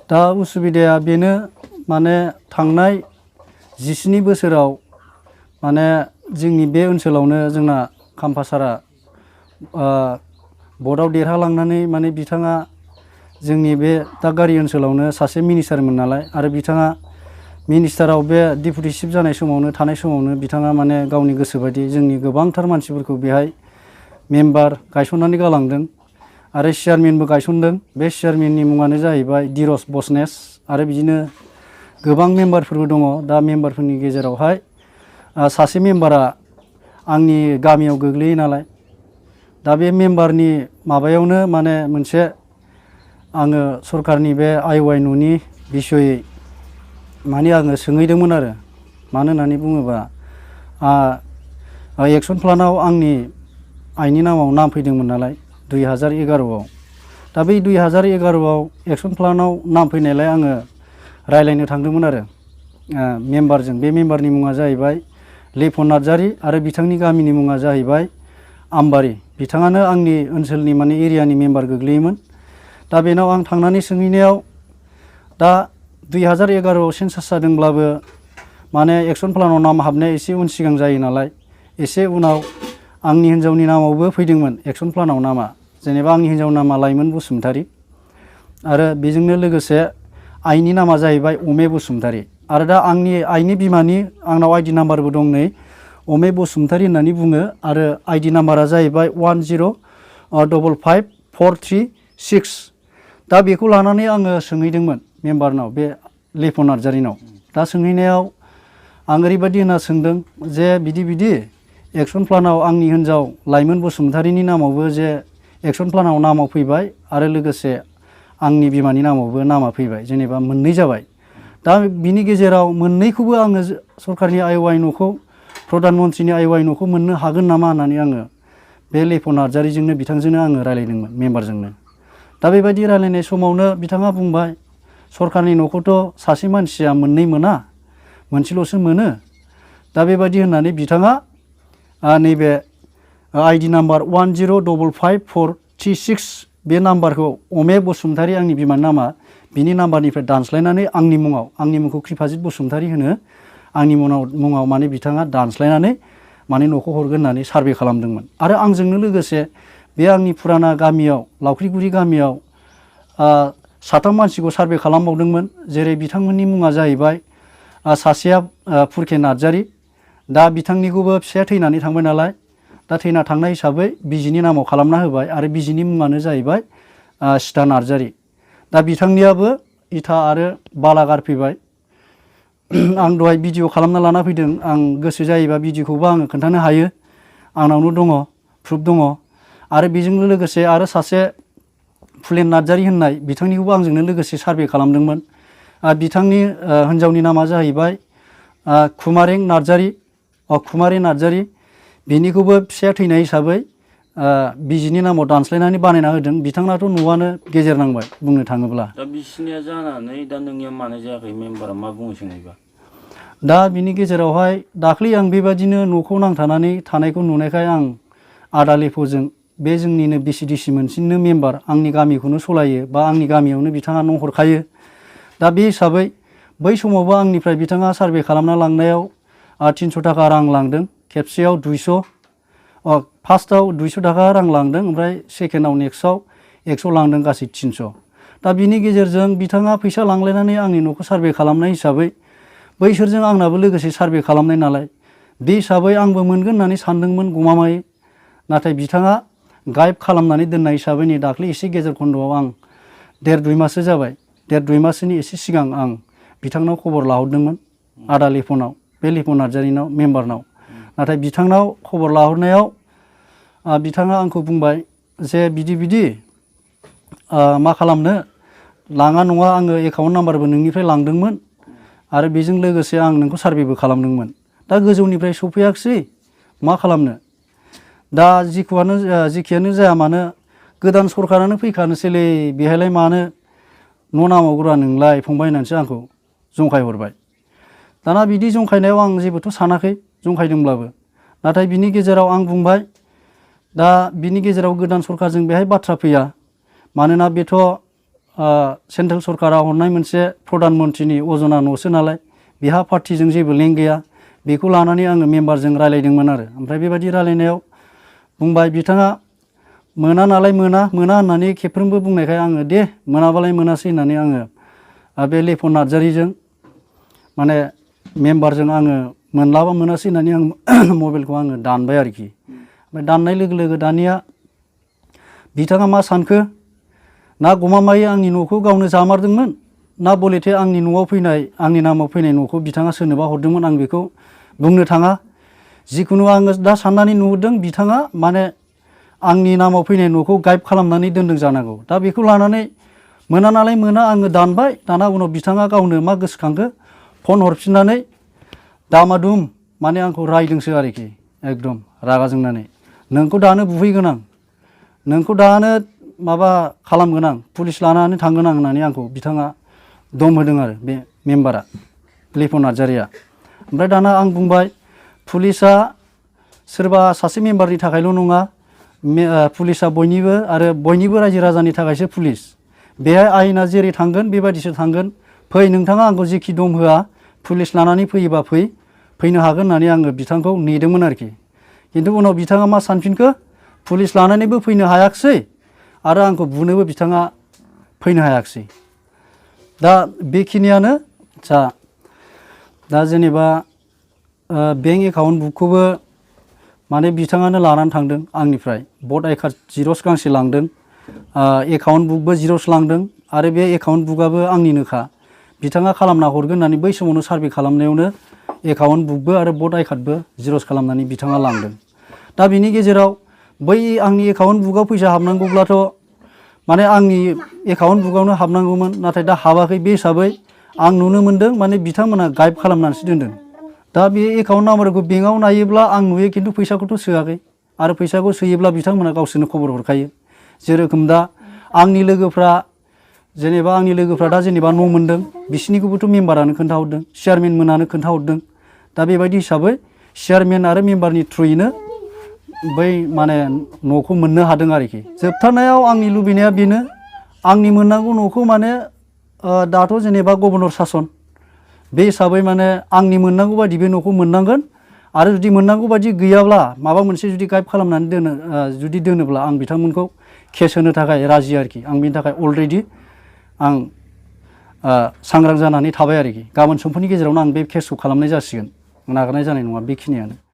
दा उसुबिदाया बेनो माने थांनाय 17 बोसोराव माने जोंनि बे ओनसोलावनो जोंना खाम्फा सारा भटआव देरहालांनानै माने बिथाङा जोंनि बे दागगारि ओनसोलावनो सासे मिनिस्टारमोन नालाय आरो बिथाङा मिनिस्टाराव बे डिपुटि चिफ जानाय समावनो थानाय समावनो बिथाङा माने गावनि गोसोबायदि जोंनि गोबांथार मानसिफोरखौ बेहाय मेम्बार गायसननानै गालांदों आरो चेयारमेनबो गायसनदों। बे चेयारमेननि मुङानो जाहैबाय दिरस बसनेस आरो बिदिनो गोबां मेम्बारफोरबो दङ। दा मेम्बारफोरनि गेजेरावहाय सासे मेम्बारा आंनि गामियाव गोग्लैयो नालाय दा बे मेम्बारनि माबायावनो माने मोनसे आङो सरकारनि बे IOI न'नि बिसयै माने आङो सोंहैदोंमोन आरो मानो होननानै बुङोबा एक्सन प्लानाव आंनि आइनि नामाव नाम फैदोंमोन नालाय 2011आव दा बै 2011आव एक्सन प्लानाव नाम फैनायलाय आङो रायलायनो थांदोंमोन आरो मेम्बारजों। बे मेम्बारनि मुङा जाहैबाय लेफन नार्जारि आरो बिथांनि गामिनि मुङा जाहैबाय आम्बारि। बिथाङानो आंनि ओनसोलनि माने एरियानि मेम्बार गोग्लैयोमोन। दा बेनाव आं थांनानै सोंहैनायाव दा 2011आव सेन्सास जादोंब्लाबो माने एक्सन प्लानाव नाम हाबनाया एसे उन सिगां जायो नालाय एसे उनाव आंनि हिन्जावनि नामावबो फैदोंमोन एक्सन प्लानाव नामा। जेनेबा आंनि हिन्जावनि नामा लाइमोन बसुमतारी आरो बेजोंनो लोगोसे आइनि नामा जाहैबाय अमे बसुमतारी आरो दा आंनि आइनि बिमानि आंनाव आइडि नाम्बारबो दं नै अमे बसुमतारी होननानै बुङो आरो आइडि नाम्बारा जाहैबाय 10555436। दा बेखौ लानानै आङो सोंहैदोंमोन मेम्बारनाव बे लेफन नार्जारिनाव। दा सोंहैनायाव आं ओरैबायदि होनना सोंदों जे बिदि एक्सन प्लानाव आंनि हिन्जाव लाइमोन बसुमतारीनि नामावबो जे एक्सन प्लानाव नामाव फैबाय आरो लोगोसे आंनि बिमानि नामावबो नामा फैबाय जेनेबा मोननै जाबाय। दा बिनि गेजेराव मोननैखौबो आङो सरकारनि IOI न'खौ प्रधान मन्त्रिनि IOI न'खौ मोननो हागोन नामा होननानै आङो बे लेफन नार्जारिजोंनो बिथांजोंनो आङो रायलायदोंमोन मेम्बारजोंनो। दा बेबायदि रायलायनाय समावनो बिथाङा बुंबाय सरकारनि न'खौथ' सासे मानसिया मोननै मोना मोनसेल'सो मोनो। दा बेबायदि होननानै बिथाङा नैबे आइडि नाम्बार 10555436 बे नाम्बारखौ अमे बसुमतारी आंनि बिमानि नामा बिनि नाम्बारनिफ्राय दानस्लायनानै आंनि मुंखौ कृपाजित बसुमतारी होनो आंनि मुङाव माने बिथाङा दानस्लायनानै माने न'खौ हरगोन होननानै सार्भे खालामदोंमोन। आरो आंजोंनो लोगोसे बे आंनि फुराना गामियाव लावख्रिगुरि गामियाव 7 मानसिखौ सार्भे खालामबावदोंमोन। जेरै बिथांमोननि मुङा जाहैबाय सासेया फुरखे नार्जारि। दा बिथांनिखौबो फिसाया थैनानै थांबाय नालाय दा थैना थांनाय हिसाबै बिजिनि नामाव खालामना होबाय आरो बिजिनि मुङानो जाहैबाय सिता नार्जारि। दा बिथांनियाबो इथा आरो बाला गारफैबाय। आं दहाय भिडिअ खालामना लाना फैदों। आं गोसो जायोबा भिडिअखौबो आङो खोन्थानो हायो। आंनावनो दङ प्रुफ दङ। आरो बेजोंनो लोगोसे आरो सासे फुलेन नार्जारि होननाय बिथांनिखौबो आंजोंनो लोगोसे सार्भे खालामदोंमोन। बिथांनि हिन्जावनि नामा जाहैबाय खुमारें नार्जारि। बिनिखौबो फिसाया थैनाय हिसाबै बिजिनि नामाव दानस्लायनानै बानायना होदों। बिथांनाथ' न'आनो गेजेर नांबाय बुंनो थाङोब्ला। दा बिसिनिया जानानै दा नोंनिया मानो जायाखै मेम्बारा मा बुङो सोंनायबा? दा बिनि गेजेरावहाय दाख्लै आं बेबायदिनो न'खौ नांथानानै थानायखौ नुनायखाय आं आदा लेफ'जों बे जोंनिनो BCDC मोनसेनिनो मेम्बार आंनि गामिखौनो सलायो बा आंनि गामियावनो बिथाङा न' हरखायो। दा बे हिसाबै बै समावबो आंनिफ्राय बिथाङा सार्भे खालामना लांनायाव 300 थाखा रां लांदों। खेबसेयाव 200 फार्स्टआव 200 थाखा रां लांदों ओमफ्राय सेकेन्डआव नेक्स्टआव 100 लांदों गासै 300। दा बिनि गेजेरजों बिथाङा फैसा लांलायनानै आंनि न'खौ सार्भे खालामनाय हिसाबै बैसोरजों आंनाबो लोगोसे सार्भे खालामनाय नालाय बे हिसाबै आंबो मोनगोन होननानै सानदोंमोन गमामायै। नाथाय बिथाङा गाइड खालामनानै दोननाय हिसाबै नै दाख्लै एसे गेजेर खन्द'आव आं 1.5-2 माससो जाबाय। 1.5-2 मासनि एसे सिगां आं बिथांनाव खबर लाहरदोंमोन आदा लेफनाव बे लेफन नार्जारिनाव मेम्बारनाव। नाथाय बिथांनाव खबर लाहरनायाव बिथाङा आंखौ बुंबाय जे बिदि मा खालामनो लाङा नङा आङो एकाउन्ट नाम्बारबो नोंनिफ्राय लांदोंमोन आरो बेजों लोगोसे आं नोंखौ सार्भेबो खालामदोंमोन। दा गोजौनिफ्राय सफैयाखिसै मा खालामनो। दा जिखियानो जाया मानो गोदान सरखारानो फैखानोसैलै बेहायलाय मानो न' नामावग्रा नोंलाय फंबाय होननानैसो आंखौ जंखाय हरबाय। दाना बिदि जंखायनायाव आं जेबोथ' सानाखै जंखायदोंब्लाबो। नाथाय बिनि गेजेराव आं बुंबाय दा बिनि गेजेराव गोदान सरखारजों बेहाय बाथ्रा फैया। मानोना बेथ' सेन्ट्रेल सरकारा हरनाय मोनसे प्रधान मन्त्रिनि अजना न'सो नालाय बेहा पार्टिजों जेबो लिंक गैया बेखौ लानानै आङो मेम्बारजों रायलायदोंमोन आरो ओमफ्राय बेबायदि रायलायनायाव बुंबाय बिथाङा मोना नालाय मोना होननानै खेबफ्रोमबो बुंनायखाय आङो दे मोनाबालाय मोनासै होननानै आङो बे लेफन नार्जारिजों माने मेम्बारजों आङो मोनलाबा मोनासै होननानै आं मबाइलखौ आङो दानबाय आरोखि ओमफ्राय दाननाय लोगो लोगो दानिया बिथाङा मा सानखो ना गमामायै आंनि न'खौ गावनो जामारदोंमोन ना बलेथे आंनि न'आव फैनाय आंनि नामाव फैनाय न'खौ बिथाङा सोरनोबा हरदोंमोन आं बेखौ बुंनो थाङा जिखुनु आङो दा साननानै नुहुरदों बिथाङा माने आंनि नामाव फैनाय न'खौ गाइब खालामनानै दोनदों जानांगौ दा बेखौ लानानै मोना नालाय मोना आङो दानबाय दाना उनाव बिथाङा गावनो मा गोसोखांखो फन हरफिननानै दामादुम माने आंखौ रायदोंसो आरोखि एकदम रागा जोंनानै नोंखौ दानो बुहैगोन आं नोंखौ दानो माबा खालामगोन आं पुलिस लानानै थांगोन आं होननानै आंखौ बिथाङा दम होदों आरो बे मेम्बारा लिपन नार्जारिया ओमफ्राय दाना आं बुंबाय पुलिसा सोरबा सासे मेम्बारनि थाखायल' नङा पुलिसा बयनिबो आरो बयनिबो रायजो राजानि थाखायसो पुलिस बेहाय आयेना जेरै थांगोन बेबायदिसो थांगोन फै नोंथाङा आंखौ जेखि दम होआ पुलिस लानानै फैयोबा फैनो हागोन होननानै आङो बिथांखौ नेदोंमोन आरोखि खिन्थु उनाव बिथाङा मा सानफिनखो पुलिस लानानैबो फैनो हायाखिसै आरो आंखौ बुनोबो बिथाङा फैनो हायाखिसै दा बेखिनियानो दा जेनेबा बेंक एकाउन्ट बुकखौबो माने बिथाङानो लानानै थांदों आंनिफ्राय भट आइ कार्ड जिरक्स गांसे लांदों एकाउन्ट बुकबो जिरक्स लांदों आरो बे एकाउन्ट बुकआबो आंनिनोखा बिथाङा खालामना हरगोन होननानै बै समावनो सार्भे खालामनायावनो एकाउन्ट बुकबो आरो भट आइ कार्डबो जिरक्स खालामनानै बिथाङा लांदों दा बिनि गेजेराव बै आंनि एकाउन्ट बुकआव फैसा हाबनांगौब्लाथ' माने आंनि एकाउन्ट बुकआवनो हाबनांगौमोन नाथाय दा हाबाखै बे हिसाबै आं नुनो मोनदों माने बिथांमोना गाइब खालामनानैसो दोनदों दा बे एकाउन्ट नाम्बारखौ बेंकआव नायोब्ला आं नुयो खिन्थु फैसाखौथ' सोआखै आरो फैसाखौ सोयोब्ला बिथांमोना गावसोरनो खबर हरखायो जेरोखोम दा आंनि लोगोफ्रा दा जेनेबा न' मोनदों बिसिनिखौबोथ' मेम्बारानो खोन्थाहरदों चेयारमेन मोनानो खोन्थाहरदों दा बेबायदि हिसाबै चेयारमेन आरो मेम्बारनि थ्रुयैनो बै माने न'खौ मोननो हादों आरोखि जोबथारनायाव आंनि लुबैनाया बेनो आंनि मोननांगौ न'खौ माने दाथ' जेनेबा गभर्नर सासन बे हिसाबै माने आंनि मोननांगौ बायदि बे न'खौ मोननांगोन आरो जुदि मोननांगौ बायदि गैयाब्ला माबा मोनसे जुदि गाइड खालामनानै दोनोब्ला आं बिथांमोनखौ केस होनो थाखाय राजि आरोखि आं बेनि थाखाय अलरेडि आं सांग्रां जानानै थाबाय आरोखि गाबोन समफोरनि गेजेरावनो आं बे केसखौ खालामनाय जासिगोन नागारनाय जानाय नङा बेखिनियानो